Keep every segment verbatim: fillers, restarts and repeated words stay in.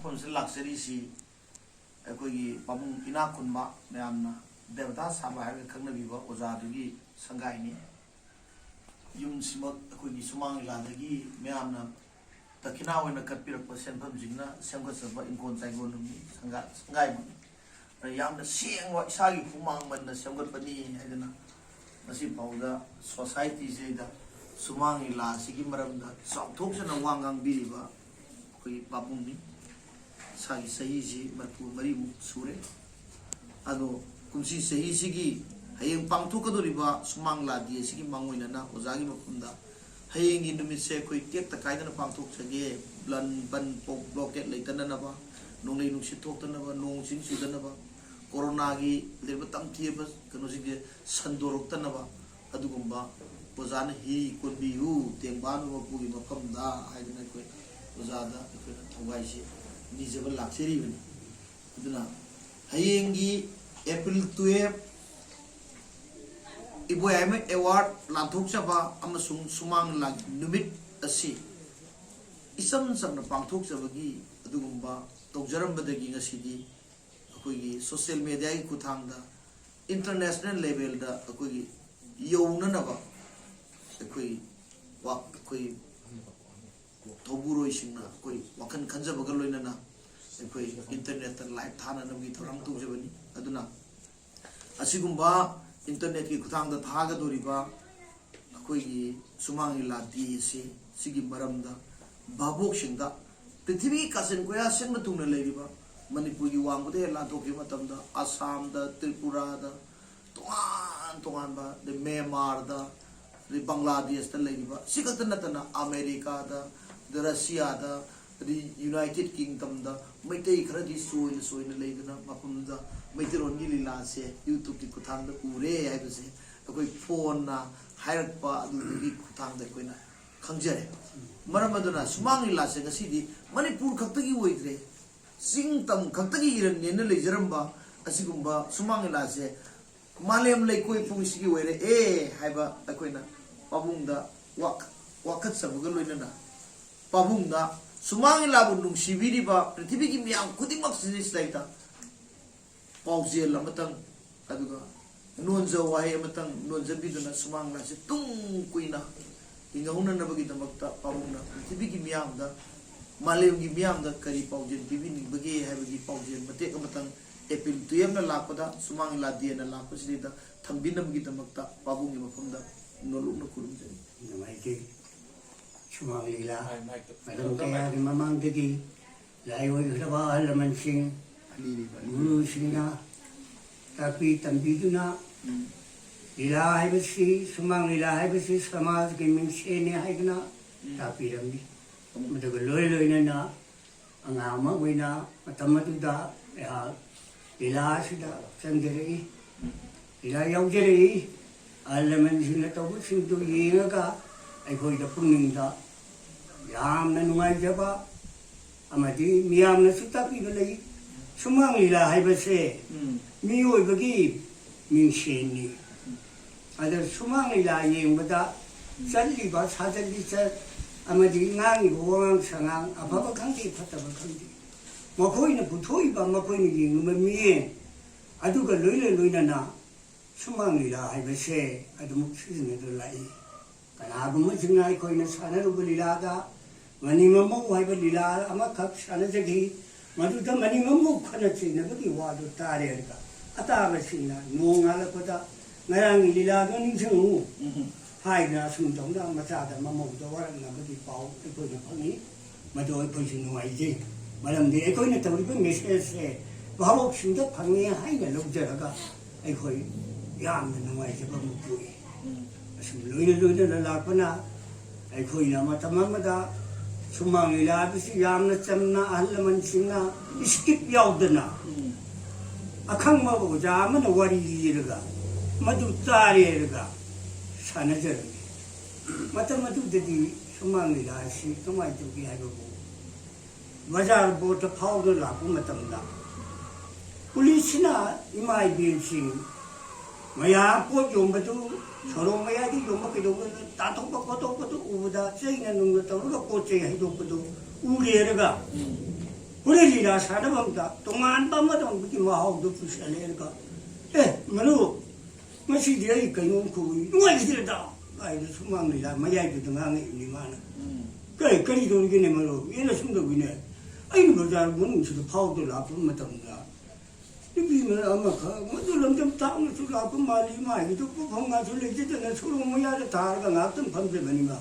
ꯃꯐꯝꯁꯤꯗ ꯂꯥꯛꯆꯔꯤꯁꯤ ꯑꯩꯈꯣꯏꯒꯤ ꯄꯥꯕꯨꯡ ꯏꯅꯥꯛ ꯈꯨꯟꯕ, ꯃꯌꯥꯝꯅ ꯗꯦꯕꯇꯥ ꯁꯥꯕ ꯍꯥꯏꯔꯒ ꯈꯪꯅꯕꯤꯕ ꯑꯣꯖꯥꯗꯨꯒꯤ ꯁꯪꯒꯥꯏꯅꯤ꯫ ꯌꯨꯝꯁꯤꯃꯛ ꯑꯩꯈꯣꯏꯒꯤ ꯁꯨꯃꯥꯡ ꯂꯤꯂꯥꯗꯒꯤ ꯃꯌꯥꯝꯅ ꯗꯈꯤꯅꯥ ꯑꯣꯏꯅ ꯀꯠꯄꯤꯔꯛꯄ ꯁꯦꯟꯐꯝꯁꯤꯡꯅ ꯁꯦꯝꯒꯠꯆꯕ ꯏꯪꯈꯣꯜ ꯆꯥꯏꯒꯣꯟ ꯑꯃꯅꯤ, ꯁꯪꯒꯥ-, ꯁꯪꯒꯥꯏ ꯑꯃꯅꯤ꯫ ꯑꯗ ꯌꯥꯝꯅ ꯁꯦꯡꯕ, ꯏꯁꯥꯒꯤ ꯍꯨꯃꯥꯡ ꯃꯟꯅ ꯁꯦꯝꯒꯠꯄꯅꯤ ꯍꯥꯏꯗꯅ ꯉꯁꯤ ꯐꯥꯎꯗ ꯁꯣꯁꯥꯏꯇꯤꯁꯤꯗ ꯁꯨꯃꯥꯡ ꯂꯤꯂꯥ ꯑꯁꯤꯒꯤ ꯃꯔꯝꯗ ꯆꯥꯎꯊꯣꯛꯆꯅ ꯋꯥ ꯉꯥꯡꯕꯤꯔꯤꯕ ꯑꯩꯈꯣꯏꯒꯤ ꯄꯥꯕꯨꯡꯅꯤ꯫ ꯏꯁꯥꯒꯤ ꯆꯍꯤꯁꯤ ꯃꯔꯤꯐꯨ ꯃꯔꯤꯃꯨꯛ ꯁꯨꯔꯦ꯫ ꯑꯗꯣ ꯀꯨꯝꯁꯤ ꯆꯍꯤꯁꯤꯒꯤ ꯍꯌꯦꯡ ꯄꯥꯡꯊꯣꯛꯀꯗꯧꯔꯤꯕ ꯁꯨꯃꯥꯡ ꯂꯤꯂꯥ ꯗꯦ ꯑꯁꯤꯒꯤ ꯃꯥꯡꯑꯣꯏꯅꯅ ꯑꯣꯖꯥꯒꯤ ꯃꯐꯝꯗ ꯍꯌꯦꯡꯒꯤ ꯅꯨꯃꯤꯠꯁꯦ ꯑꯩꯈꯣꯏ ꯇꯦꯛꯇ ꯀꯥꯏꯗꯅ ꯄꯥꯡꯊꯣꯛꯆꯒꯦ꯫ ꯕ꯭ꯂꯟ, ꯕꯟ, ꯕ꯭ꯂꯣꯀꯦꯠ ꯂꯩꯇꯅꯅꯕ, ꯅꯣꯡꯂꯩ ꯅꯨꯡꯁꯤꯠ ꯊꯣꯛꯇꯅꯕ, ꯅꯣꯡ ꯆꯤꯡ ꯆꯨꯗꯅꯕ, ꯀꯣꯔꯣꯅꯥꯒꯤ ꯂꯩꯔꯤꯕ ꯇꯝꯊꯤꯕ ꯀꯩꯅꯣꯁꯤꯡꯁꯦ ꯁꯟꯗꯣꯔꯛꯇꯅꯕ, ꯑꯗꯨꯒꯨꯝꯕ ꯑꯣꯖꯥꯅ ꯍꯤ ꯀꯣꯟꯕꯤꯌꯨ ꯇꯦꯡꯕꯥꯟꯕ ꯃꯄꯨꯒꯤ ꯃꯐꯝꯗ ꯍꯥꯏꯗꯅ ꯑꯩꯈꯣꯏ ꯑꯣꯖꯥꯗ ꯑꯩꯈꯣꯏꯅ ꯊꯧꯒꯥꯏꯁꯤ ꯅꯤꯖꯕ ꯂꯥꯛꯆꯔꯤꯕꯅꯤ꯫ ꯑꯗꯨꯅ ꯍꯌꯦꯡꯒꯤ ꯑꯦꯄ꯭ꯔꯤꯜ ꯇꯨꯌꯦꯜꯐ ꯏꯕꯣꯌꯥꯏꯃ ꯑꯦꯋꯥꯔꯗ ꯂꯥꯟꯊꯣꯛꯆꯕ ꯑꯃꯁꯨꯡ ꯁꯨꯃꯥꯡ ꯂꯤꯂꯥꯒꯤ ꯅꯨꯃꯤꯠ ꯑꯁꯤ ꯏꯆꯝ ꯆꯝꯅ ꯄꯥꯡꯊꯣꯛꯆꯕꯒꯤ ꯑꯗꯨꯒꯨꯝꯕ ꯇꯧꯖꯔꯝꯕꯗꯒꯤ ꯉꯁꯤꯗꯤ ꯑꯩꯈꯣꯏꯒꯤ ꯁꯣꯁꯤꯌꯦꯜ ꯃꯦꯗꯤꯌꯥꯒꯤ ꯈꯨꯠꯊꯥꯡꯗ ꯏꯟꯇꯔꯅꯦꯁꯅꯦꯜ ꯂꯦꯚꯦꯜꯗ ꯑꯩꯈꯣꯏꯒꯤ ꯌꯧꯅꯅꯕ ꯑꯩꯈꯣꯏ ꯋꯥ-, ꯑꯩꯈꯣꯏ ꯊꯧꯕꯨꯔꯣꯏꯁꯤꯡꯅ ꯑꯩꯈꯣꯏ ꯋꯥꯈꯜ ꯈꯟꯖꯕꯒ ꯂꯣꯏꯅꯅ ꯑꯩꯈꯣꯏ ꯏꯟꯇꯔꯅꯦꯠꯇ ꯂꯥꯏꯚ ꯊꯥꯅꯅꯕꯒꯤ ꯊꯧꯔꯥꯡ ꯇꯧꯖꯕꯅꯤ꯫ ꯑꯗꯨꯅ ꯑꯁꯤꯒꯨꯝꯕ ꯏꯟꯇꯔꯅꯦꯠꯀꯤ ꯈꯨꯠꯊꯥꯡꯗ ꯊꯥꯒꯗꯧꯔꯤꯕ ꯑꯩꯈꯣꯏꯒꯤ ꯁꯨꯃꯥꯡ ꯂꯤꯂꯥ ꯗꯦ ꯑꯁꯤ, ꯁꯤꯒꯤ ꯃꯔꯝꯗ ꯚꯥꯕꯣꯛꯁꯤꯡꯗ, ꯄ꯭ꯔꯤꯊꯤꯕꯤ ꯀꯥꯆꯤꯟ ꯀꯣꯌꯥ ꯁꯤꯟꯕ ꯊꯨꯡꯅ ꯂꯩꯔꯤꯕ ꯃꯅꯤꯄꯨꯔꯒꯤ ꯋꯥꯡꯃꯗ ꯍꯦꯛ ꯂꯥꯟꯊꯣꯛꯈꯤꯕ ꯃꯇꯝꯗ ꯑꯁꯥꯝꯗ, ꯇ꯭ꯔꯤꯄꯨꯔꯥꯗ, ꯇꯣꯉꯥꯟ ꯇꯣꯉꯥꯟꯕ, ꯑꯗꯩ ꯃ꯭ꯌꯥꯟꯃꯥꯔꯗ, ꯑꯗꯩ ꯕꯪꯒ꯭ꯂꯥꯗꯦꯁꯇ ꯂꯩꯔꯤꯕ, ꯁꯤ ꯈꯛꯇ ꯅꯠꯇꯅ ꯑꯃꯦꯔꯤꯀꯥꯗ, ꯑꯗꯩ ꯔꯁꯤꯌꯥꯗ, ꯑꯗꯩ ꯌꯨꯅꯥꯏꯇꯦꯠ ꯀꯤꯡꯗꯝꯗ ꯃꯩꯇꯩ ꯈꯔꯗꯤ ꯆꯣꯏꯅ ꯆꯣꯏꯅ ꯂꯩꯗꯨꯅ ꯃꯐꯝꯗꯨꯗ ꯃꯩꯇꯩꯂꯣꯟꯒꯤ ꯂꯤꯂꯥꯁꯦ ꯌꯨꯇ꯭ꯌꯨꯕꯀꯤ ꯈꯨꯠꯊꯥꯡꯗ ꯎꯔꯦ ꯍꯥꯏꯕꯁꯦ ꯑꯩꯈꯣꯏ ꯐꯣꯟꯅ ꯍꯥꯏꯔꯛꯄ ꯑꯗꯨꯗꯨꯒꯤ ꯈꯨꯠꯊꯥꯡꯗ ꯑꯩꯈꯣꯏꯅ ꯈꯪꯖꯔꯦ꯫ ꯃꯔꯝ ꯑꯗꯨꯅ ꯁꯨꯃꯥꯡ ꯂꯤꯂꯥꯁꯦ ꯉꯁꯤꯗꯤ ꯃꯅꯤꯄꯨꯔ ꯈꯛꯇꯒꯤ ꯑꯣꯏꯗ꯭ꯔꯦ, ꯆꯤꯡ ꯇꯝ ꯈꯛꯇꯒꯤ ꯏꯔꯟꯅꯦꯅ ꯂꯩꯖꯔꯝꯕ ꯑꯁꯤꯒꯨꯝꯕ ꯁꯨꯃꯥꯡ ꯂꯤꯂꯥꯁꯦ ꯃꯥꯂꯦꯝ ꯂꯩꯀꯣꯏ ꯄꯨꯝꯁꯤꯒꯤ ꯑꯣꯏꯔꯛꯑꯦ ꯍꯥꯏꯕ ꯑꯩꯈꯣꯏꯅ ꯄꯥꯕꯨꯡꯗ ꯋꯥꯛ-, ꯋꯥꯀꯠꯆꯕꯒ ꯂꯣꯏꯅꯅ ꯄꯥꯕꯨꯡꯗ ꯁꯨꯃꯥꯡ ꯂꯤꯂꯥꯕꯨ ꯅꯨꯡꯁꯤꯕꯤꯔꯤꯕ ꯄ꯭ꯔꯤꯊꯤꯕꯤꯒꯤ ꯃꯤꯌꯥꯝ ꯈꯨꯗꯤꯡꯃꯛꯁꯤꯗꯩꯗ ꯄꯥꯎꯖꯦꯜ ꯑꯃꯇꯪ, ꯑꯗꯨꯒ ꯅꯣꯟꯖ ꯋꯥꯍꯩ ꯑꯃꯇꯪ ꯅꯣꯟꯖꯕꯤꯗꯨꯅ ꯁꯨꯃꯥꯡ ꯂꯤꯂꯥꯁꯤ ꯇꯨꯡ ꯀꯨꯏꯅ ꯍꯤꯡꯍꯧꯅꯅꯕꯒꯤꯗꯃꯛꯇ ꯄꯥꯕꯨꯡꯅ ꯄ꯭ꯔꯤꯊꯤꯕꯤꯒꯤ ꯃꯤꯌꯥꯝꯗ, ꯃꯥꯂꯦꯝꯒꯤ ꯃꯤꯌꯥꯝꯗ ꯀꯔꯤ ꯄꯥꯎꯖꯦꯜ ꯄꯤꯕꯤꯅꯤꯡꯕꯒꯦ ꯍꯥꯏꯕꯒꯤ ꯄꯥꯎꯖꯦꯜ ꯃꯇꯦꯛ ꯑꯃꯇꯪ ꯑꯦꯄꯤꯜ ꯇꯨꯌꯦꯞꯅ ꯂꯥꯛꯄꯗ, ꯁꯨꯃꯥꯡ ꯂꯤꯂꯥ ꯗꯦꯅ ꯂꯥꯛꯄꯁꯤꯗꯩꯗ ꯊꯝꯕꯤꯅꯕꯒꯤꯗꯃꯛꯇ ꯄꯥꯕꯨꯡꯒꯤ ꯃꯐꯝꯗ ꯅꯣꯂꯨꯛꯅ ꯈꯨꯔꯨꯝꯖꯔꯤ꯫ ꯅꯨꯡꯉꯥꯏꯇꯦ꯫ ꯁꯨꯃꯥꯡ ꯂꯤꯂꯥ ꯃꯇꯝ ꯀꯌꯥꯒꯤ ꯃꯃꯥꯡꯗꯒꯤ ꯂꯥꯏ ꯑꯣꯏꯈ꯭ꯔꯕ ꯑꯍꯜ ꯂꯃꯟꯁꯤꯡ, ꯒꯨꯔꯨꯁꯤꯡꯅ ꯇꯥꯛꯄꯤ ꯇꯝꯕꯤꯗꯨꯅ, ꯂꯤꯂꯥ ꯍꯥꯏꯕꯁꯤ, ꯁꯨꯃꯥꯡ ꯂꯤꯂꯥ ꯍꯥꯏꯕꯁꯤ ꯁꯃꯥꯖꯒꯤ ꯃꯤꯡꯁꯦꯟꯅꯤ ꯍꯥꯏꯗꯨꯅ ꯇꯥꯛꯄꯤꯔꯝꯃꯤ꯫ ꯃꯗꯨꯒ ꯂꯣꯏ ꯂꯣꯏꯅꯅ ꯑꯉꯥꯡ ꯑꯃ ꯑꯣꯏꯅ ꯃꯇꯝ ꯑꯗꯨꯗ ꯑꯩꯍꯥꯛ ꯂꯤꯂꯥ ꯑꯁꯤꯗ ꯆꯪꯖꯔꯛꯏ, ꯂꯤꯂꯥ ꯌꯥꯎꯖꯔꯛꯏ꯫ ꯑꯍꯜ ꯂꯃꯟꯁꯤꯡꯅ ꯇꯧꯕꯁꯤꯡꯗꯨ ꯌꯦꯡꯉꯒ ꯑꯩꯈꯣꯏꯗ ꯄꯨꯛꯅꯤꯡꯗ ꯌꯥꯝꯅ ꯅꯨꯡꯉꯥꯏꯖꯕ ꯑꯃꯗꯤ ꯃꯤꯌꯥꯝꯅꯁꯨ ꯇꯥꯛꯄꯤꯕ ꯂꯩ꯫ ꯁꯨꯃꯥꯡ ꯂꯤꯂꯥ ꯍꯥꯏꯕꯁꯦ ꯃꯤꯑꯣꯏꯕꯒꯤ ꯃꯤꯡꯁꯦꯟꯅꯤ꯫ ꯑꯗ ꯁꯨꯃꯥꯡ ꯂꯤꯂꯥ ꯌꯦꯡꯕꯗ ꯆꯠꯂꯤꯕ ꯁꯥꯖꯠ ꯂꯤꯆꯠ ꯑꯃꯗꯤ ꯉꯥꯡꯉꯤꯕ ꯋꯥꯉꯥꯡ ꯁꯉꯥꯡ, ꯑꯐꯕ ꯈꯪꯗꯦ ꯐꯠꯇꯕ ꯈꯪꯗꯦ, ꯃꯈꯣꯏꯅ ꯄꯨꯊꯣꯛꯏꯕ, ꯃꯈꯣꯏꯅ ꯌꯦꯡꯉꯤꯕ ꯃꯤꯠꯌꯦꯡ ꯑꯗꯨꯒ ꯂꯣꯏꯅ ꯂꯣꯏꯅꯅ ꯁꯨꯃꯥꯡ ꯂꯤꯂꯥ ꯍꯥꯏꯕꯁꯦ ꯑꯗꯨꯃꯛ ꯁꯤꯖꯤꯟꯅꯗꯨꯅ ꯂꯥꯛꯏ꯫ ꯀꯅꯥꯒꯨꯝꯕꯁꯤꯡꯅ ꯑꯩꯈꯣꯏꯅ ꯁꯥꯟꯅꯔꯨꯕ ꯂꯤꯂꯥꯗ ꯃꯅꯤꯡ ꯃꯃꯧ ꯍꯥꯏꯕ ꯂꯤꯂꯥ ꯑꯃꯈꯛ ꯁꯥꯟꯅꯖꯈꯤ꯫ ꯃꯗꯨꯗ ꯃꯅꯤꯡ ꯃꯃꯧ ꯈꯠꯅ ꯆꯩꯅꯕꯒꯤ ꯋꯥꯗꯨ ꯇꯥꯔꯦ ꯍꯥꯏꯔꯒ ꯑꯇꯥꯕꯁꯤꯡꯅ ꯅꯣꯡꯉꯥꯜꯂꯛꯄꯗ ꯉꯔꯥꯡꯒꯤ ꯂꯤꯂꯥꯗꯣ ꯅꯤꯡꯁꯤꯡꯉꯨ ꯍꯥꯏꯗꯅ ꯑꯁꯨꯝ ꯇꯧꯅ ꯃꯆꯥꯗ ꯃꯃꯧꯗ ꯋꯥꯔꯛꯅꯕꯒꯤ ꯄꯥꯎ ꯑꯩꯈꯣꯏꯅ ꯐꯪꯉꯤ꯫ ꯃꯗꯨ ꯑꯩꯈꯣꯏꯁꯨ ꯅꯨꯡꯉꯥꯏꯖꯩ꯫ ꯃꯔꯝꯗꯤ ꯑꯩꯈꯣꯏꯅ ꯇꯧꯔꯤꯕ ꯃꯦꯁꯦꯖꯁꯦ ꯚꯥꯕꯣꯛꯁꯤꯡꯗ ꯐꯪꯉꯦ ꯍꯥꯏꯅ ꯂꯧꯖꯔꯒ ꯑꯩꯈꯣꯏ ꯌꯥꯝꯅ ꯅꯨꯡꯉꯥꯏꯖꯕ ꯑꯃ ꯄꯣꯛꯏ꯫ ꯑꯁꯨꯝ ꯂꯣꯏꯅ ꯂꯣꯏꯅꯅ ꯂꯥꯛꯄꯅ ꯑꯩꯈꯣꯏꯅ ꯃꯇꯝ ꯑꯃꯗ ꯁꯨꯃꯥꯡ ꯂꯤꯂꯥ ꯍꯥꯏꯕꯁꯤ ꯌꯥꯝꯅ ꯆꯝꯅ ꯑꯍꯜ ꯂꯃꯟꯁꯤꯡꯅ ꯏꯁꯀꯤꯞ ꯌꯥꯎꯗꯅ ꯑꯈꯪꯕ ꯑꯣꯖꯥ ꯑꯃꯅ ꯋꯥꯔꯤ ꯂꯤꯔꯒ ꯃꯗꯨ ꯇꯥꯔꯦꯔꯒ ꯁꯥꯟꯅꯖꯔꯝꯃꯤ꯫ ꯃꯇꯝ ꯑꯗꯨꯗꯗꯤ ꯁꯨꯃꯥꯡ ꯂꯤꯂꯥ ꯑꯁꯤ ꯀꯃꯥꯏꯅ ꯇꯧꯒꯦ ꯍꯥꯏꯕꯕꯨ, ꯕꯖꯥꯔ ꯕꯣꯠꯇ ꯐꯥꯎꯗꯨꯅ ꯂꯥꯛꯄ ꯃꯇꯝꯗ ꯄꯨꯂꯤꯁꯁꯤꯅ ꯏꯃꯥ ꯏꯕꯦꯟꯁꯤꯡ ꯃꯌꯥꯝ ꯄꯣꯠ ꯌꯣꯟꯕꯗꯨ, ꯁꯣꯔꯣꯛ ꯃꯌꯥꯏꯗ ꯌꯣꯟꯕ ꯀꯩꯗꯧꯕꯗꯨ ꯇꯥꯟꯊꯣꯛꯄ ꯈꯣꯠꯇꯣꯛꯄꯗꯨ ꯎꯕꯗ ꯆꯩꯅ ꯅꯨꯡꯅ ꯇꯧꯔꯒ ꯄꯣꯠ ꯆꯩ ꯍꯩꯗꯣꯛꯄꯗꯨ ꯎꯔꯦꯔꯒ ꯍꯣꯔꯦꯟ ꯂꯤꯂꯥ ꯁꯥꯟꯅꯕ ꯑꯝꯗ ꯇꯣꯉꯥꯟꯕ ꯑꯃꯗ ꯑꯃꯒꯤ ꯃꯍꯥꯎꯗꯣ ꯄꯨꯁꯜꯂꯦꯔꯒ, "ꯑꯦ, ꯃꯔꯨꯞ, ꯉꯁꯤꯗꯤ ꯑꯩ ꯀꯩꯅꯣꯝ ꯈꯨꯏ ꯅꯨꯡꯉꯥꯏꯖꯗ꯭ꯔꯦꯗ" ꯍꯥꯏꯅ ꯁꯨꯃꯥꯡ ꯂꯤꯂꯥ ꯃꯌꯥꯏꯗꯨꯗ ꯉꯥꯡꯉꯛꯏꯕꯅꯤ ꯃꯥꯅ꯫ "ꯀꯩ, ꯀꯔꯤ ꯇꯧꯔꯤꯒꯦꯅꯦ ꯃꯔꯨꯞ?" ꯑꯩꯅ ꯁꯨꯝ ꯇꯧꯕꯤꯅꯦ, ꯑꯩꯅ ꯕꯖꯥꯔ ꯃꯅꯨꯡꯁꯤꯗ ꯐꯥꯎꯗ ꯂꯥꯛꯄ ꯃꯇꯝꯗ ꯅꯨꯄꯤ ꯑꯃꯈꯛ ꯃꯗꯨ ꯂꯝꯗꯝ ꯇꯥꯡꯅꯁꯨ ꯂꯥꯛꯄ ꯃꯥꯜꯂꯤ, ꯃꯥꯒꯤꯗꯨ ꯄꯣꯠꯐꯝ ꯉꯥꯛꯁꯨ ꯂꯩꯖꯗꯅ ꯁꯣꯔꯣꯛ ꯃꯌꯥꯗ ꯊꯥꯔꯒ ꯉꯥꯏꯍꯥꯛꯇꯪ ꯐꯝꯖꯕꯅꯤꯕ꯫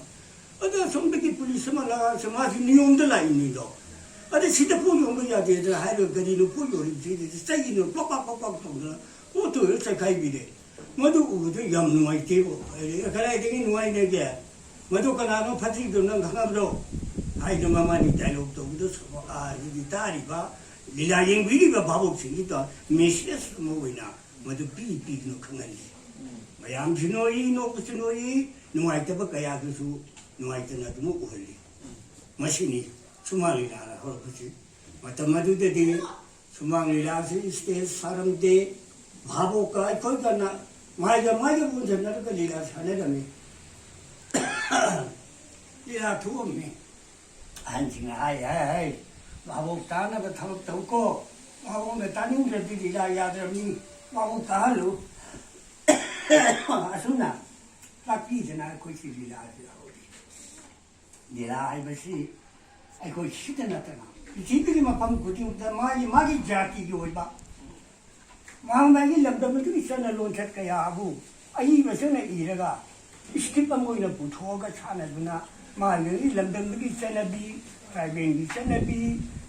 ꯑꯗ ꯑꯁꯣꯝꯗꯒꯤ ꯄꯨꯂꯤꯁ ꯑꯃ ꯂꯥꯛꯑꯒ ꯃꯥꯁꯤ ꯅꯤꯌꯣꯝꯗ ꯂꯥꯛꯏꯅꯤꯗꯣ꯫ ꯑꯗ ꯁꯤꯗ ꯄꯣꯠ ꯌꯣꯟꯕ ꯌꯥꯗꯦꯗꯅ ꯍꯥꯏꯔꯒ ꯒꯥꯔꯤꯗꯣ ꯄꯣꯠ ꯌꯣꯜꯂꯤꯕꯁꯤꯗ ꯆꯩꯒꯤꯅ ꯄꯥꯛ ꯄꯥꯛ ꯄꯥꯛ ꯄꯥꯛ ꯇꯧꯗꯅ ꯄꯣꯠꯇꯣ ꯂꯣꯏ ꯆꯥꯏꯈꯥꯏꯕꯤꯔꯦ꯫ ꯃꯗꯨ ꯎꯕꯗ ꯌꯥꯝ ꯅꯨꯡꯉꯥꯏꯇꯦꯕ꯫ ꯑꯩ ꯀꯗꯥꯏꯗꯒꯤ ꯅꯨꯡꯉꯥꯏꯅꯒꯦ? "ꯃꯗꯨ ꯀꯅꯥꯅꯣ ꯐꯠꯇ꯭ꯔꯤꯗꯣ ꯅꯪ ꯈꯪꯉꯕ꯭ꯔꯣ?" ꯍꯥꯏꯅ ꯃꯃꯥꯅꯤ ꯗꯥꯏꯂꯣꯛ ꯇꯧꯕꯗ ꯁꯣꯔꯣꯛ ꯑꯥ ꯑꯗꯨꯗꯤ ꯇꯥꯔꯤꯕ ꯂꯤꯂꯥ ꯌꯦꯡꯕꯤꯔꯤꯕ ꯚꯥꯕꯣꯛꯁꯤꯡꯁꯤꯗ ꯃꯦꯁꯦꯖ ꯑꯃ ꯑꯣꯏꯅ ꯃꯗꯨ ꯄꯤ ꯄꯤꯗꯨꯅ ꯈꯪꯍꯜꯂꯤ꯫ ꯃꯌꯥꯝꯁꯨ ꯅꯣꯛꯏ, ꯅꯣꯛꯄꯁꯨ ꯅꯣꯛꯏ, ꯅꯨꯡꯉꯥꯏꯇꯕ ꯀꯌꯥꯗꯨꯁꯨ ꯅꯨꯡꯉꯥꯏꯇꯅ ꯑꯗꯨꯃꯛ ꯎꯍꯜꯂꯤ꯫ ꯃꯁꯤꯅꯤ ꯁꯨꯃꯥꯡ ꯂꯤꯂꯥꯅ ꯍꯧꯔꯛꯄꯁꯤ꯫ ꯃꯇꯝ ꯑꯗꯨꯗꯗꯤ ꯁꯨꯃꯥꯡ ꯂꯤꯂꯥꯁꯤ ꯁ꯭ꯇꯦꯖ ꯁꯥꯔꯝꯗꯦ꯫ ꯚꯥꯕꯣꯛꯀ ꯑꯩꯈꯣꯏꯒꯅ ꯃꯥꯏꯒ ꯃꯥꯏꯒ ꯄꯨꯟꯁꯤꯟꯅꯔꯒ ꯂꯤꯂꯥ ꯁꯥꯟꯅꯔꯝꯃꯤ꯫ ꯂꯤꯂꯥ ꯊꯣꯛꯑꯝꯃꯤ꯫ ꯑꯍꯟꯁꯤꯡꯅ ꯍꯥꯏ, "ꯍꯥꯏ, ꯍꯥꯏ, ꯚꯥꯕꯣꯛ ꯇꯥꯅꯕ ꯊꯕꯛ ꯇꯧꯀꯣ꯫ ꯚꯥꯕꯣꯛꯅ ꯇꯥꯅꯤꯡꯗ꯭ꯔꯗꯤ ꯂꯤꯂꯥ ꯌꯥꯗ꯭ꯔꯕꯅꯤ꯫ ꯚꯥꯕꯣꯛ ꯇꯥꯍꯜꯂꯨ꯫" ꯑꯁꯨꯝꯅ ꯇꯥꯛꯄꯤꯗꯅ ꯑꯩꯈꯣꯏꯁꯤ ꯂꯤꯂꯥꯁꯤ ꯍꯧꯔꯤ꯫ ꯂꯤꯂꯥ ꯍꯥꯏꯕꯁꯤ ꯑꯩꯈꯣꯏ ꯁꯤꯗ ꯅꯠꯇꯅ ꯄ꯭ꯔꯤꯊꯤꯕꯤꯒꯤ ꯃꯐꯝ ꯈꯨꯗꯤꯡꯃꯛꯇ ꯃꯥꯒꯤ, ꯃꯥꯒꯤ ꯖꯥꯇꯤꯒꯤ ꯑꯣꯏꯕ, ꯃꯥ ꯃꯥꯒꯤ ꯂꯝꯗꯝ ꯑꯗꯨꯒꯤ ꯆꯠꯅ ꯂꯣꯟꯆꯠ ꯀꯌꯥꯕꯨ ꯑꯏꯕꯁꯤꯡꯅ ꯏꯔꯒ ꯁ꯭ꯀ꯭ꯔꯤꯞ ꯑꯃ ꯑꯣꯏꯅ ꯄꯨꯊꯣꯛꯑꯒ ꯁꯥꯟꯅꯗꯨꯅ ꯃꯥꯒꯤ ꯂꯝꯗꯝꯗꯨꯒꯤ ꯆꯠꯅꯕꯤ, ꯇ꯭ꯔꯥꯏꯕꯦꯜꯒꯤ ꯆꯠꯅꯕꯤ,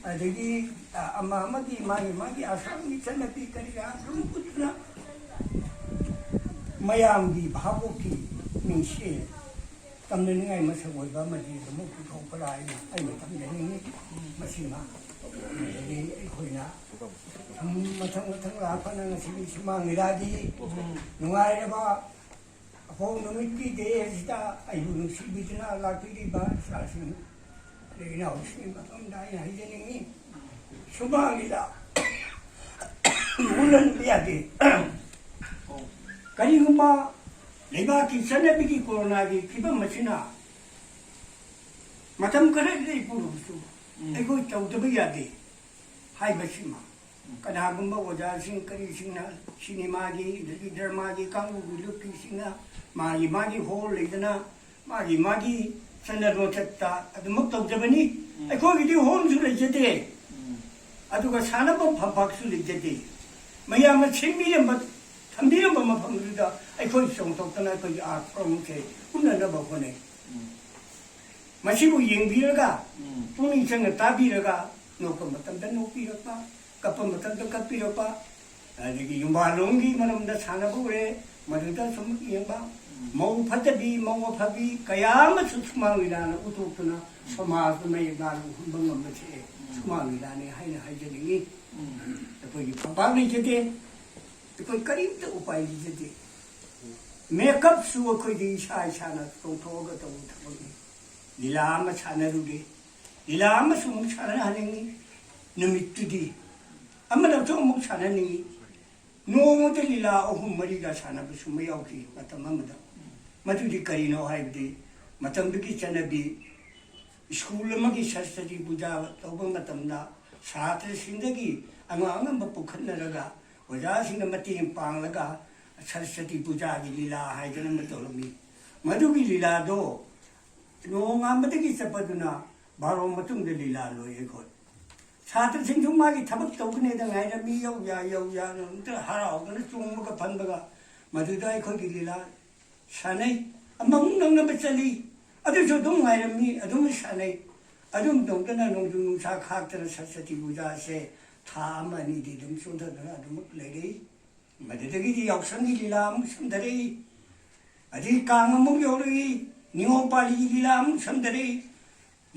ꯑꯗꯒꯤ, ꯑ, ꯑꯃ ꯑꯃꯒꯤ ꯃꯥꯒꯤ, ꯃꯥꯒꯤ ꯑꯁꯥꯝꯒꯤ ꯆꯠꯅꯕꯤ ꯀꯔꯤ ꯀꯔꯥ ꯑꯗꯨꯝ ꯎꯠꯇꯨꯅ ꯃꯌꯥꯝꯒꯤ ꯚꯥꯕꯣꯛꯀꯤ ꯃꯤꯡꯁꯦꯜ ꯇꯝꯅꯅꯤꯡꯉꯥꯏ ꯃꯁꯛ ꯑꯣꯏꯕ ꯑꯃꯗꯤ ꯑꯗꯨꯃꯛ ꯄꯨꯊꯣꯛꯄ꯭ꯔꯥ ꯍꯥꯏꯅ ꯑꯩꯅ ꯊꯝꯖꯅꯤꯡꯉꯤ꯫ ꯃꯁꯤꯃ ꯑꯗꯒꯤ ꯑꯩꯈꯣꯏꯅ ꯁꯨꯝ ꯃꯊꯪ ꯃꯊꯪ ꯂꯥꯛꯄꯅ ꯉꯁꯤꯒꯤ ꯁꯨꯃꯥꯡ ꯂꯤꯂꯥꯒꯤ ꯅꯨꯡꯉꯥꯏꯔꯕ ꯑꯐꯧ ꯅꯨꯃꯤꯠꯀꯤ ꯗꯦ ꯑꯁꯤꯗ ꯑꯩꯕꯨ ꯅꯨꯡꯁꯤꯕꯤꯗꯨꯅ ꯂꯥꯛꯄꯤꯔꯤꯕ ꯏꯆꯥꯁꯤꯡ ꯑꯗꯒꯤ ꯏꯅꯥꯎꯁꯤꯡꯒꯤ ꯃꯐꯝꯗ ꯑꯩꯅ ꯍꯥꯏꯖꯅꯤꯡꯉꯤ꯫ ꯁꯨꯃꯥꯡ ꯂꯤꯂꯥ ꯃꯨꯜꯍꯟꯕ ꯌꯥꯗꯦ꯫ ꯀꯔꯤꯒꯨꯝꯕ ꯂꯩꯕꯥꯛꯀꯤ ꯆꯠꯅꯕꯤꯒꯤ ꯀꯣꯔꯣꯅꯥꯒꯤ ꯐꯤꯕꯝ ꯑꯁꯤꯅ ꯃꯇꯝ ꯈꯔ ꯂꯩ ꯄꯨꯔꯕꯁꯨ ꯎꯝ꯫ ꯑꯩꯈꯣꯏ ꯇꯧꯗꯕ ꯌꯥꯗꯦ ꯍꯥꯏꯕꯁꯤꯃ꯫ ꯎꯝ꯫ ꯀꯅꯥꯒꯨꯝꯕ ꯑꯣꯖꯥꯁꯤꯡ ꯀꯔꯤꯁꯤꯡꯅ ꯁꯤꯅꯦꯃꯥꯒꯤ, ꯑꯗꯒꯤ ꯗ꯭ꯔꯃꯥꯒꯤ ꯀꯥꯡꯕꯨꯒꯤ ꯂꯨꯞꯀꯤꯁꯤꯡꯅ ꯃꯥꯒꯤ ꯃꯥꯒꯤ ꯍꯣꯜ ꯂꯩꯗꯅ ꯃꯥꯒꯤ ꯃꯥꯒꯤ ꯆꯠꯅ ꯂꯣꯟꯆꯠꯇ ꯑꯗꯨꯃꯛ ꯇꯧꯖꯕꯅꯤ꯫ ꯎꯝ꯫ ꯑꯩꯈꯣꯏꯒꯤꯗꯤ ꯍꯣꯜꯁꯨ ꯂꯩꯖꯗꯦ꯫ ꯎꯝ꯫ ꯑꯗꯨꯒ ꯁꯥꯟꯅꯐꯝ ꯐꯝꯄꯥꯛꯁꯨ ꯂꯩꯖꯗꯦ꯫ ꯃꯌꯥꯝꯅ ꯁꯦꯝꯕꯤꯔꯝꯕ, ꯊꯝꯕꯤꯔꯝꯕ ꯃꯐꯝꯗꯨꯗ ꯑꯩꯈꯣꯏ ꯆꯣꯡꯊꯣꯛꯇꯅ ꯑꯩꯈꯣꯏꯒꯤ art form ꯁꯦ ꯎꯠꯅꯅꯕ ꯍꯣꯠꯅꯩ꯫ ꯎꯝ꯫ ꯃꯁꯤꯕꯨ ꯌꯦꯡꯕꯤꯔꯒ, ꯎꯝ꯫ ꯄꯨꯛꯅꯤꯡ ꯆꯪꯅ ꯇꯥꯕꯤꯔꯒ, ꯅꯣꯛꯄ ꯃꯇꯝꯗ ꯅꯣꯛꯄꯤꯔꯛꯄ, ꯀꯞꯄ ꯃꯇꯝꯗ ꯀꯞꯄꯤꯔꯛꯄ, ꯑꯗꯒꯤ ꯌꯨꯝꯕꯥꯜꯂꯣꯟꯒꯤ ꯃꯔꯝꯗ ꯁꯥꯟꯅꯕ ꯎꯔꯦ, ꯃꯗꯨꯗ ꯁꯨꯝ ꯌꯦꯡꯕ, ꯎꯝ꯫ ꯃꯧ ꯐꯠꯇꯕꯤ, ꯃꯧ ꯑꯐꯕꯤ ꯀꯌꯥ ꯑꯃꯁꯨ ꯁꯨꯃꯥꯡ ꯂꯤꯂꯥꯅ ꯎꯠꯊꯣꯛꯇꯨꯅ ꯎꯝ꯫ ꯁꯃꯥꯖꯇ ꯃꯌꯦꯛ ꯂꯥꯅ ꯎꯍꯟꯕ ꯉꯝꯕꯁꯦ ꯎꯝ꯫ ꯁꯨꯃꯥꯡ ꯂꯤꯂꯥꯅꯤ ꯍꯥꯏꯅ ꯍꯥꯏꯖꯅꯤꯡꯉꯤ꯫ ꯎꯝ꯫ ꯑꯩꯈꯣꯏꯒꯤ ꯐꯝꯄꯥꯛ ꯂꯩꯖꯗꯦ, ꯑꯩꯈꯣꯏ ꯀꯔꯤꯝꯇ ꯎꯄꯥꯏ ꯂꯩꯖꯗꯦ꯫ Make up ꯁꯨ ꯑꯩꯈꯣꯏꯗꯤ ꯏꯁꯥ ꯏꯁꯥꯅ ꯇꯧꯊꯣꯛꯑꯒ ꯇꯧꯕ ꯊꯕꯛꯅꯤ꯫ ꯂꯤꯂꯥ ꯑꯃ ꯁꯥꯟꯅꯔꯨꯔꯦ, ꯂꯤꯂꯥ ꯑꯃꯁꯨ ꯑꯃꯨꯛ ꯁꯥꯟꯅꯍꯟꯅꯤꯡꯉꯤ꯫ ꯅꯨꯃꯤꯠꯇꯨꯗꯤ ꯑꯃꯅꯁꯨ ꯑꯃꯨꯛ ꯁꯥꯟꯅꯅꯤꯡꯉꯤ꯫ ꯅꯣꯡꯃꯗ ꯂꯤꯂꯥ ꯑꯍꯨꯝ ꯃꯔꯤꯒ ꯁꯥꯟꯅꯕꯁꯨ ꯑꯃ ꯌꯥꯎꯈꯤ ꯃꯇꯝ ꯑꯃꯗ꯫ ꯃꯗꯨꯗꯤ ꯀꯔꯤꯅꯣ ꯍꯥꯏꯕꯗꯤ, ꯃꯇꯝꯗꯨꯒꯤ ꯆꯠꯅꯕꯤ, ꯁ꯭ꯀꯨꯜ ꯑꯃꯒꯤ ꯁꯔꯁ꯭ꯋꯇꯤ ꯄꯨꯖꯥ ꯇꯧꯕ ꯃꯇꯝꯗ ꯁꯥꯇ꯭ꯔꯁꯤꯡꯗꯒꯤ ꯑꯉꯝ ꯑꯉꯝꯕ ꯄꯨꯈꯠꯅꯔꯒ ꯑꯣꯖꯥꯁꯤꯡꯅ ꯃꯇꯦꯡ ꯄꯥꯡꯂꯒ ꯁꯔꯁ꯭ꯋꯇꯤ ꯄꯨꯖꯥꯒꯤ ꯂꯤꯂꯥ ꯍꯥꯏꯗꯅ ꯑꯃ ꯇꯧꯔꯝꯃꯤ꯫ ꯃꯗꯨꯒꯤ ꯂꯤꯂꯥꯗꯣ ꯅꯣꯡꯉꯥꯟꯕꯗꯒꯤ ꯆꯠꯄꯗꯨꯅ ꯕꯥꯔꯣ ꯃꯇꯨꯡꯗ ꯂꯤꯂꯥ ꯂꯣꯏ ꯑꯩꯈꯣꯏ꯫ ꯁꯥꯇ꯭ꯔꯁꯤꯡꯁꯨ ꯃꯥꯒꯤ ꯊꯕꯛ ꯇꯧꯒꯅꯦꯗ ꯉꯥꯏꯔꯝꯃꯤ, ꯌꯧ ꯌꯥ, ꯌꯧ ꯌꯥꯅ ꯑꯝꯇ ꯍꯔꯥꯎꯗꯅ ꯆꯣꯡꯕꯒ ꯐꯟꯕꯒ꯫ ꯃꯗꯨꯗ ꯑꯩꯈꯣꯏꯒꯤ ꯂꯤꯂꯥ ꯁꯥꯟꯅꯩ, ꯑꯃꯃꯨꯛ ꯅꯪꯅꯕ ꯆꯠꯂꯤ, ꯑꯗꯨꯁꯨ ꯑꯗꯨꯝ ꯉꯥꯏꯔꯝꯃꯤ, ꯑꯗꯨꯝ ꯁꯥꯟꯅꯩ꯫ ꯑꯗꯨꯝ ꯇꯧꯗꯅ ꯅꯣꯡꯖꯨ ꯅꯨꯡꯁꯥ ꯈꯥꯛꯇꯅ ꯁꯔꯁ꯭ꯋꯇꯤ ꯄꯨꯖꯥꯁꯦ ꯊꯥ ꯑꯃ ꯑꯅꯤꯗꯤ ꯑꯗꯨꯝ ꯆꯣꯟꯊꯗꯅ ꯑꯗꯨꯃꯛ ꯂꯩꯔꯛꯏ꯫ ꯃꯗꯨꯗꯒꯤꯗꯤ ꯌꯥꯎꯁꯪꯒꯤ ꯂꯤꯂꯥ ꯑꯃꯨꯛ ꯁꯝꯊꯔꯛꯏ, ꯑꯗꯩ ꯀꯥꯡ ꯑꯃꯨꯛ ꯌꯧꯔꯛꯏ, ꯅꯤꯉꯣꯜ ꯄꯥꯜꯂꯤꯒꯤ ꯂꯤꯂꯥ ꯑꯃꯨꯛ ꯁꯝꯊꯔꯛꯏ꯫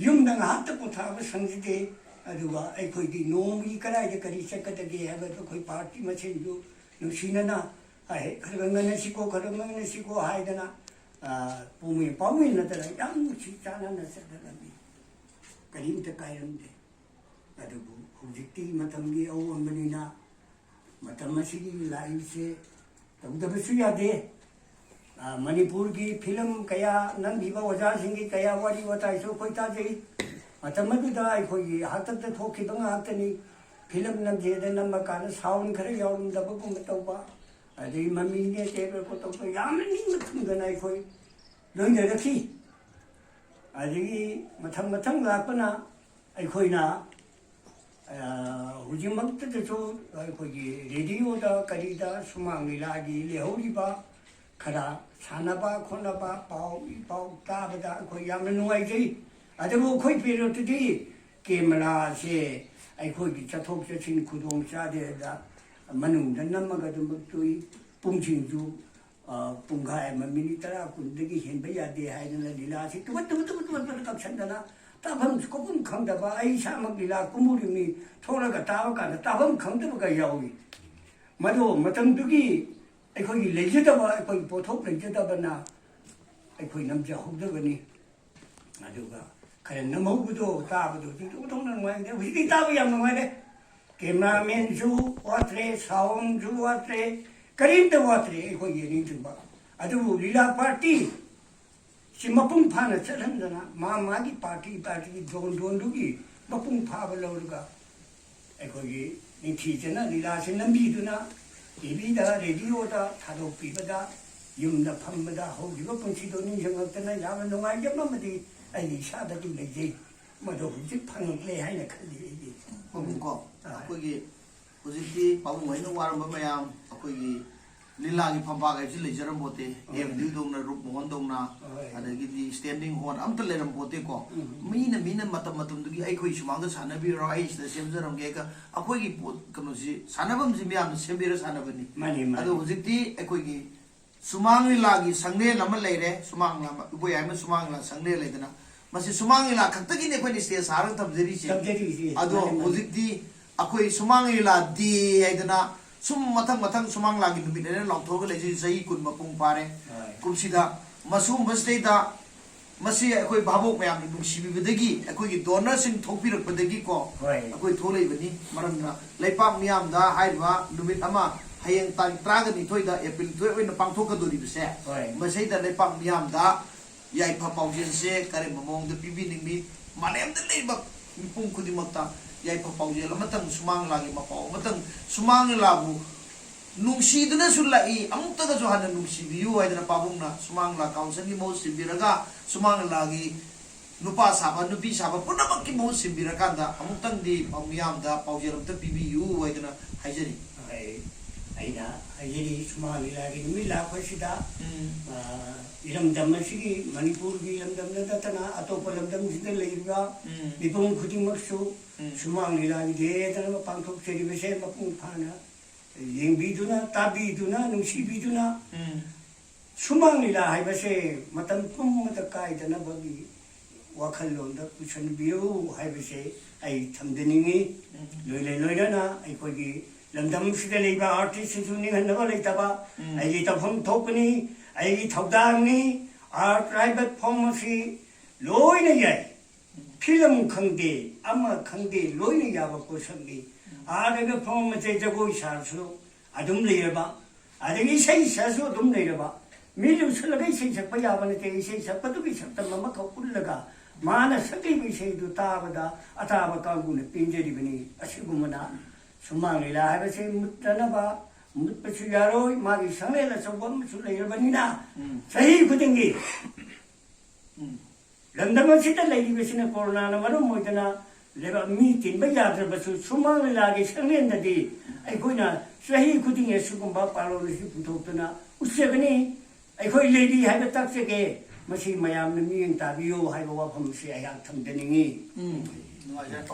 ꯌꯨꯝꯗ ꯉꯥꯏꯍꯥꯛꯇ ꯄꯣꯊꯥꯕ ꯁꯪꯖꯗꯦ꯫ ꯑꯗꯨꯒ ꯑꯩꯈꯣꯏꯒꯤ ꯅꯣꯡꯃꯒꯤ ꯀꯗꯥꯏꯗ ꯀꯔꯤ ꯆꯠꯀꯗꯒꯦ ꯍꯥꯏꯕꯗꯨ ꯑꯩꯈꯣꯏ ꯄꯥꯔꯇꯤ ꯃꯁꯦꯟꯁꯨ ꯅꯨꯡꯁꯤꯅꯅ, ꯑꯍꯦ, ꯈꯔ ꯈꯔ ꯉꯟꯅꯁꯤꯀꯣ, ꯈꯔ ꯈꯔ ꯉꯟꯅꯁꯤꯀꯣ ꯍꯥꯏꯗꯅ, ꯑ, ꯄꯥꯎꯃꯤ ꯄꯥꯎꯃꯤ ꯅꯠꯇꯅ ꯌꯥꯝ ꯅꯨꯡꯁꯤ ꯆꯥꯟꯅꯅ ꯆꯠꯅꯔꯝꯃꯤ꯫ ꯀꯔꯤꯝꯇ ꯀꯥꯏꯔꯝꯗꯦ꯫ ꯑꯗꯨꯕꯨ ꯍꯧꯖꯤꯛꯇꯤ ꯃꯇꯝꯒꯤ ꯑꯑꯣꯟꯕꯅꯤꯅ ꯃꯇꯝ ꯑꯁꯤꯒꯤ ꯂꯥꯛꯏꯕꯁꯦ ꯇꯧꯗꯕꯁꯨ ꯌꯥꯗꯦ꯫ ꯃꯅꯤꯄꯨꯔꯒꯤ ꯐꯤꯂꯝ ꯀꯌꯥ ꯅꯝꯈꯤꯕ ꯑꯣꯖꯥꯁꯤꯡꯒꯤ ꯀꯌꯥ ꯋꯥꯔꯤ ꯋꯥꯇꯥꯏꯁꯨ ꯑꯩꯈꯣꯏ ꯇꯥꯖꯩ꯫ ꯃꯇꯝ ꯑꯗꯨꯗ ꯑꯩꯈꯣꯏꯒꯤ ꯍꯥꯛꯇꯛꯇ ꯊꯣꯛꯈꯤꯕ ꯉꯥꯛꯇꯅꯤ꯫ ꯐꯤꯂꯝ ꯅꯝꯖꯦꯗ ꯅꯝꯕ ꯀꯥꯟꯗ ꯁꯥꯎꯟ ꯈꯔ ꯌꯥꯎꯔꯝꯗꯕꯒꯨꯝꯕ ꯇꯧꯕ, ꯑꯗꯒꯤ ꯃꯃꯤꯅꯦ ꯇꯦꯞ ꯔꯦꯀꯣꯔꯠ ꯇꯧꯕ ꯌꯥꯝꯅ ꯅꯤꯡꯕ ꯊꯨꯡꯗꯅ ꯑꯩꯈꯣꯏ ꯂꯣꯏꯅꯔꯛꯈꯤ꯫ ꯑꯗꯒꯤ ꯃꯊꯪ ꯃꯊꯪ ꯂꯥꯛꯄꯅ ꯑꯩꯈꯣꯏꯅ, ꯑ, ꯍꯧꯖꯤꯛꯃꯛꯇꯗꯁꯨ ꯑꯩꯈꯣꯏꯒꯤ ꯔꯦꯗꯤꯑꯣꯗ ꯀꯔꯤꯗ ꯁꯨꯃꯥꯡ ꯂꯤꯂꯥꯒꯤ ꯂꯩꯍꯧꯔꯤꯕ ꯈꯔ ꯁꯥꯟꯅꯕ ꯈꯣꯠꯅꯕ ꯄꯥꯎ ꯏ ꯄꯥꯎ ꯇꯥꯕꯗ ꯑꯩꯈꯣꯏ ꯌꯥꯝꯅ ꯅꯨꯡꯉꯥꯏꯖꯩ꯫ ꯑꯗꯨꯕꯨ ꯑꯩꯈꯣꯏ ꯄꯦꯔꯣꯠꯇꯗꯤ ꯀꯦꯃꯦꯔꯥꯁꯦ ꯑꯩꯈꯣꯏꯒꯤ ꯆꯠꯊꯣꯛ ꯆꯠꯁꯤꯟ ꯈꯨꯗꯣꯡ ꯆꯥꯗꯦꯗ ꯃꯅꯨꯡꯗ ꯅꯝꯃꯒ ꯑꯗꯨꯝ ꯇꯣꯛꯏ꯫ ꯄꯨꯡꯁꯤꯡꯁꯨ, ꯑ, ꯄꯨꯡꯈꯥꯏ ꯑꯃ ꯃꯤꯅꯤꯠ ꯇꯔꯥ ꯀꯨꯟꯗꯒꯤ ꯍꯦꯟꯕ ꯌꯥꯗꯦ ꯍꯥꯏꯗꯅ ꯂꯤꯂꯥꯁꯤ ꯇꯨꯃꯠ ꯇꯨꯃꯠ ꯇꯨꯃꯠ ꯇꯨꯃꯠ ꯇꯨꯃꯠ ꯀꯛꯁꯟꯗꯅ ꯇꯥꯐꯝ ꯈꯣꯠꯐꯝ ꯈꯪꯗꯕ, ꯑꯩ ꯏꯁꯥꯃꯛ ꯂꯤꯂꯥ ꯀꯨꯝꯃꯨꯔꯤꯕꯅꯤ, ꯊꯣꯛꯂꯒ ꯇꯥꯕ ꯀꯥꯟꯗ ꯇꯥꯐꯝ ꯈꯪꯗꯕꯒ ꯌꯥꯎꯏ꯫ ꯃꯗꯣ ꯃꯇꯝꯗꯨꯒꯤ ꯑꯩꯈꯣꯏꯒꯤ ꯂꯩꯖꯗꯕ, ꯑꯩꯈꯣꯏꯒꯤ ꯄꯣꯠꯊꯣꯛ ꯂꯩꯖꯗꯕꯅ ꯑꯩꯈꯣꯏ ꯅꯝꯖꯍꯧꯗꯕꯅꯤ꯫ ꯑꯗꯨꯒ ꯈꯔ ꯅꯝꯍꯧꯕꯗꯣ ꯇꯥꯕꯗꯣ ꯍꯧꯖꯤꯛꯇꯤ ꯑꯣꯟꯊꯣꯛꯅ ꯅꯨꯡꯉꯥꯏꯈꯤꯗꯦ꯫ ꯍꯧꯖꯤꯛꯇꯤ ꯇꯥꯕ ꯌꯥꯝ ꯅꯨꯡꯉꯥꯏꯔꯦ꯫ ꯀꯦꯃꯦꯔꯥꯃꯦꯟꯁꯨ ꯋꯥꯠꯇ꯭ꯔꯦ, ꯁꯥꯎꯟꯁꯨ ꯋꯥꯠꯇ꯭ꯔꯦ, ꯀꯔꯤꯝꯇ ꯋꯥꯠꯇ꯭ꯔꯦ ꯑꯩꯈꯣꯏ ꯌꯦꯡꯅꯤꯡꯗ꯭ꯔꯤꯕ꯫ ꯑꯗꯨꯕꯨ ꯂꯤꯂꯥ ꯄꯥꯔꯇꯤ ꯁꯤ ꯃꯄꯨꯡ ꯐꯥꯅ ꯆꯠꯍꯟꯗꯅ ꯃꯥ ꯃꯥꯒꯤ ꯄꯥꯔꯇꯤ ꯄꯥꯔꯇꯤꯒꯤ ꯗꯣꯟ ꯗꯣꯟꯗꯨꯒꯤ ꯃꯄꯨꯡ ꯐꯥꯕ ꯂꯧꯔꯒ ꯑꯩꯈꯣꯏꯒꯤ ꯅꯤꯡꯊꯤꯖꯅ ꯂꯤꯂꯥꯁꯤ ꯅꯝꯕꯤꯗꯨꯅ ꯇꯤꯚꯤꯗ, ꯔꯦꯗꯤꯑꯣꯗ ꯊꯥꯗꯣꯛꯄꯤꯕꯗ ꯌꯨꯝꯗ ꯐꯝꯕꯗ ꯍꯧꯈꯤꯕ ꯄꯨꯟꯁꯤꯗꯣ ꯅꯤꯡꯁꯤꯡꯂꯛꯇꯅ ꯌꯥꯝꯅ ꯅꯨꯡꯉꯥꯏꯖꯕ ꯑꯃꯗꯤ ꯑꯩꯒꯤ ꯏꯁꯥꯗ ꯑꯗꯨꯝ ꯂꯩꯖꯩ꯫ ꯃꯗꯨ ꯍꯧꯖꯤꯛ ꯐꯪꯉꯛꯂꯦ ꯍꯥꯏꯅ ꯈꯜꯂꯤ ꯑꯩꯗꯤ꯫ ꯀꯣ ꯑꯥ꯫ ꯑꯩꯈꯣꯏꯒꯤ ꯍꯧꯖꯤꯛꯇꯤ ꯄꯥꯕꯨꯡ ꯍꯣꯏꯅ ꯋꯥꯔꯝꯕ ꯃꯌꯥꯝ, ꯑꯩꯈꯣꯏꯒꯤ ꯂꯤꯂꯥꯒꯤ ꯐꯝꯄꯥꯛ ꯍꯥꯏꯕꯁꯤ ꯂꯩꯖꯔꯝꯄꯣꯠꯇꯦ꯫ ꯍꯣꯏ꯫ ꯑꯦꯝ ꯗꯤꯗꯧꯅ, ꯔꯨꯞ ꯃꯣꯍꯟꯗꯧꯅ, ꯍꯣꯏ꯫ ꯑꯗꯒꯤꯗꯤ ꯁ꯭ꯇꯦꯟꯗꯤꯡ ꯍꯣꯟ ꯑꯝꯇ ꯂꯩꯔꯝꯄꯣꯠꯇꯦꯀꯣ꯫ ꯎꯝ꯫ ꯃꯤꯅ, ꯃꯤꯅ ꯃꯇꯝ ꯃꯇꯝꯗꯨꯒꯤ ꯑꯩꯈꯣꯏ ꯁꯨꯃꯥꯡꯗ ꯁꯥꯟꯅꯕꯤꯔꯣ, ꯑꯩ ꯁꯤꯗ ꯁꯦꯝꯖꯔꯝꯒꯦ꯫ ꯑꯩꯈꯣꯏꯒꯤ ꯄꯣꯠ, ꯀꯩꯅꯣꯁꯤ, ꯁꯥꯟꯅꯐꯝꯁꯤ ꯃꯌꯥꯝꯅ ꯁꯦꯝꯕꯤꯔ ꯁꯥꯟꯅꯕꯅꯤ꯫ ꯃꯥꯅꯤ, ꯃꯥꯅꯤ꯫ ꯑꯗꯣ ꯍꯧꯖꯤꯛꯇꯤ ꯑꯩꯈꯣꯏꯒꯤ ꯁꯨꯃꯥꯡ ꯂꯤꯂꯥꯒꯤ ꯁꯪꯂꯦꯟ ꯑꯃ ꯂꯩꯔꯦ, ꯁꯨꯃꯥꯡ ꯂꯤꯂꯥ, ꯏꯕꯣꯌꯥꯏꯃ ꯁꯨꯃꯥꯡ ꯂꯤꯂꯥ ꯁꯪꯂꯦꯟ ꯂꯩꯗꯅ, ꯃꯁꯤ ꯁꯨꯃꯥꯡ ꯂꯤꯂꯥ ꯈꯛꯇꯒꯤꯅꯦ ꯑꯩꯈꯣꯏꯅ ꯁ꯭ꯇꯦꯖ ꯁꯥꯔꯒ ꯊꯝꯖꯔꯤꯁꯦ꯫ ꯊꯝꯖꯔꯤꯁꯦ꯫ ꯑꯗꯣ ꯃꯥꯅꯤ, ꯃꯥꯅꯤ꯫ ꯍꯧꯖꯤꯛꯇꯤ ꯑꯩꯈꯣꯏ ꯁꯨꯃꯥꯡ ꯂꯤꯂꯥ ꯗꯦ ꯍꯥꯏꯗꯅ ꯁꯨꯝ ꯃꯊꯪ ꯃꯊꯪ ꯁꯨꯃꯥꯡ ꯂꯤꯂꯥꯒꯤ ꯅꯨꯃꯤꯠ ꯍꯥꯏꯅ ꯂꯥꯎꯊꯣꯛꯑꯒ ꯂꯩꯖꯔꯤ, ꯆꯍꯤ ꯀꯨꯟ ꯃꯄꯨꯡ ꯐꯥꯔꯦ꯫ ꯍꯣꯏ꯫ ꯀꯨꯝꯁꯤꯗ ꯃꯁꯤꯒꯨꯝꯕꯁꯤꯗꯩꯗ ꯃꯁꯤ ꯑꯩꯈꯣꯏ ꯚꯥꯕꯣꯛ ꯃꯌꯥꯝꯅ ꯅꯨꯡꯁꯤꯕꯤꯕꯗꯒꯤ, ꯑꯩꯈꯣꯏꯒꯤ ꯗꯣꯅꯔꯁꯤꯡ ꯊꯣꯛꯄꯤꯔꯛꯄꯗꯒꯤꯀꯣ, ꯍꯣꯏ꯫ ꯑꯩꯈꯣꯏ ꯊꯣꯛꯂꯛꯏꯕꯅꯤ꯫ ꯃꯔꯝꯅ ꯂꯩꯄꯥꯛ ꯃꯤꯌꯥꯝꯗ ꯍꯥꯏꯔꯤꯕ ꯅꯨꯃꯤꯠ ꯑꯃ ꯍꯌꯦꯡ ꯇꯥꯔꯤꯛ ꯇꯔꯥꯒ ꯅꯤꯊꯣꯏꯗ ꯑꯦꯄ꯭ꯔꯤꯜ ꯊꯣꯏ ꯑꯣꯏꯅ ꯄꯥꯡꯊꯣꯛꯀꯗꯣꯔꯤꯕꯁꯦ, ꯍꯣꯏ꯫ ꯃꯁꯤꯗ ꯂꯩꯄꯥꯛ ꯃꯤꯌꯥꯝꯗ ꯌꯥꯏꯐ ꯄꯥꯎꯖꯦꯜꯁꯦ ꯀꯔꯝꯕ ꯃꯑꯣꯡꯗ ꯄꯤꯕꯤꯅꯤꯡꯏ? ꯃꯥꯂꯦꯝꯗ ꯂꯩꯔꯤꯕ ꯃꯤꯄꯨꯝ ꯈꯨꯗꯤꯡꯃꯛꯇ ꯌꯥꯏꯐ ꯄꯥꯎꯖꯦꯜ ꯑꯃꯇꯪ, ꯁꯨꯃꯥꯡ ꯂꯤꯂꯥꯒꯤ ꯃꯄꯥꯎ ꯑꯃꯇꯪ, ꯁꯨꯃꯥꯡ ꯂꯤꯂꯥꯕꯨ ꯅꯨꯡꯁꯤꯗꯨꯅꯁꯨ ꯂꯥꯛꯏ, ꯑꯃꯨꯛꯇꯒꯁꯨ ꯍꯟꯅ ꯅꯨꯡꯁꯤꯕꯤꯌꯨ ꯍꯥꯏꯗꯅ ꯄꯥꯕꯨꯡꯅ ꯁꯨꯃꯥꯡ ꯂꯤꯂꯥ ꯀꯥꯎꯟꯁꯤꯜꯒꯤ ꯃꯍꯨꯠ ꯁꯤꯟꯕꯤꯔꯒ, ꯁꯨꯃꯥꯡ ꯂꯤꯂꯥꯒꯤ ꯅꯨꯄꯥ ꯁꯥꯕ, ꯅꯨꯄꯤ ꯁꯥꯕ ꯄꯨꯝꯅꯃꯛꯀꯤ ꯃꯍꯨꯠ ꯁꯤꯟꯕꯤꯔꯀꯥꯟꯗ ꯑꯃꯨꯛꯇꯪꯗꯤ ꯃꯤꯌꯥꯝꯗ ꯄꯥꯎꯖꯦꯜ ꯑꯝꯇ ꯄꯤꯕꯤꯌꯨ ꯍꯥꯏꯗꯅ ꯍꯥꯏꯖꯔꯤ꯫ ꯑꯩ ꯑꯩꯅ ꯍꯥꯏꯖꯔꯤ, ꯁꯨꯃꯥꯡ ꯂꯤꯂꯥꯒꯤ ꯅꯨꯃꯤꯠ ꯂꯥꯛꯄꯁꯤꯗ, ꯎꯝ꯫ ꯑ, ꯏꯔꯝꯗꯝ ꯑꯁꯤꯒꯤ, ꯃꯅꯤꯄꯨꯔꯒꯤ ꯏꯔꯝꯗꯝꯗ ꯅꯠꯇꯅ ꯑꯇꯣꯞꯄ ꯂꯝꯗꯝꯁꯤꯡꯗ ꯂꯩꯔꯤꯕ ꯎꯝ꯫ ꯃꯤꯄꯨꯝ ꯈꯨꯗꯤꯡꯃꯛꯁꯨ ꯎꯝ꯫ ꯁꯨꯃꯥꯡ ꯂꯤꯂꯥꯒꯤ ꯗꯦ ꯍꯥꯏꯗꯅ ꯄꯥꯡꯊꯣꯛꯆꯔꯤꯕꯁꯦ ꯃꯄꯨꯡ ꯐꯥꯅ ꯌꯦꯡꯕꯤꯗꯨꯅ, ꯇꯥꯕꯤꯗꯨꯅ, ꯅꯨꯡꯁꯤꯕꯤꯗꯨꯅ, ꯎꯝ꯫ ꯁꯨꯃꯥꯡ ꯂꯤꯂꯥ ꯍꯥꯏꯕꯁꯦ ꯃꯇꯝ ꯄꯨꯝꯕꯗ ꯀꯥꯏꯗꯅꯕꯒꯤ ꯋꯥꯈꯜꯂꯣꯟꯗ ꯄꯨꯁꯤꯟꯕꯤꯌꯨ ꯍꯥꯏꯕꯁꯦ ꯑꯩ ꯊꯝꯖꯅꯤꯡꯏ꯫ ꯎꯝ꯫ ꯂꯣꯏꯅ ꯂꯣꯏꯅꯅ ꯑꯩꯈꯣꯏꯒꯤ ꯂꯝꯗꯝꯁꯤꯗ ꯂꯩꯕ ꯑꯥꯔꯇꯤꯁꯁꯤꯡꯁꯨ ꯅꯤꯡꯍꯟꯅꯕ ꯂꯩꯇꯕ, ꯎꯝ꯫ ꯑꯩꯒꯤ ꯇꯧꯐꯝ ꯊꯣꯛꯄꯅꯤ, ꯑꯩꯒꯤ ꯊꯧꯗꯥꯡꯅꯤ꯫ ꯑꯥꯔꯠ ꯍꯥꯏꯕ ꯐꯣꯝ ꯑꯁꯤ ꯂꯣꯏꯅ ꯌꯥꯏ꯫ ꯐꯤꯂꯝ ꯈꯪꯗꯦ, ꯑꯃ ꯈꯪꯗꯦ, ꯂꯣꯏꯅ ꯌꯥꯕ ꯄꯣꯠꯁꯛꯅꯤ꯫ ꯑꯥꯔꯠ ꯍꯥꯏꯕ ꯐꯣꯝ ꯑꯁꯦ ꯖꯒꯣꯏ ꯁꯥꯔꯁꯨ ꯑꯗꯨꯝ ꯂꯩꯔꯕ, ꯑꯗꯒꯤ ꯏꯁꯩ ꯁꯛꯑꯁꯨ ꯑꯗꯨꯝ ꯂꯩꯔꯕ, ꯃꯤ ꯂꯨꯁꯜꯂꯒ ꯏꯁꯩ ꯁꯛꯄ ꯌꯥꯕ ꯅꯠꯇꯦ꯫ ꯏꯁꯩ ꯁꯛꯄꯗꯨꯒꯤ ꯁꯛꯇꯝ ꯑꯃꯈꯛ ꯎꯠꯂꯒ ꯃꯥꯅ ꯁꯛꯂꯤꯕ ꯏꯁꯩꯗꯨ ꯇꯥꯕꯗ ꯑꯇꯥꯕ ꯀꯥꯡꯕꯨꯅ ꯄꯦꯟꯖꯔꯤꯕꯅꯤ꯫ ꯑꯁꯤꯒꯨꯝꯕꯅ ꯁꯨꯃꯥꯡ ꯂꯤꯂꯥ ꯍꯥꯏꯕꯁꯤ ꯃꯨꯠꯇꯅꯕ, ꯃꯨꯠꯄꯁꯨ ꯌꯥꯔꯣꯏ꯫ ꯃꯥꯒꯤ ꯁꯪꯂꯦꯟ ꯑꯆꯧꯕ ꯑꯃꯁꯨ ꯂꯩꯔꯕꯅꯤꯅ ꯎꯝ꯫ ꯆꯍꯤ ꯈꯨꯗꯤꯡꯒꯤ ꯎꯝ꯫ ꯂꯝꯗꯝ ꯑꯁꯤꯗ ꯂꯩꯔꯤꯕꯁꯤꯅ ꯀꯣꯔꯣꯅꯥꯅ ꯃꯔꯝ ꯑꯣꯏꯗꯅ ꯂꯩꯕꯥꯛ ꯃꯤ ꯇꯤꯟꯕ ꯌꯥꯗ꯭ꯔꯕꯁꯨ ꯁꯨꯃꯥꯡ ꯂꯤꯂꯥꯒꯤ ꯁꯪꯂꯦꯟꯗꯗꯤ ꯑꯩꯈꯣꯏꯅ ꯆꯍꯤ ꯈꯨꯗꯤꯡꯒꯤ ꯑꯁꯤꯒꯨꯝꯕ ꯄꯥꯂꯣꯟ ꯑꯁꯤ ꯄꯨꯊꯣꯛꯇꯨꯅ ꯎꯠꯆꯒꯅꯤ꯫ ꯑꯩꯈꯣꯏ ꯂꯩꯔꯤ ꯍꯥꯏꯕ ꯇꯥꯛꯆꯒꯦ꯫ ꯃꯁꯤ ꯃꯌꯥꯝꯅ ꯃꯤꯠꯌꯦꯡ ꯇꯥꯕꯤꯌꯨ ꯍꯥꯏꯕ ꯋꯥꯐꯝ ꯑꯁꯤ ꯑꯩꯍꯥꯛ ꯊꯝꯖꯅꯤꯡꯏ꯫ ꯎꯝ, ꯅꯨꯡꯉꯥꯏꯖꯔꯦ꯫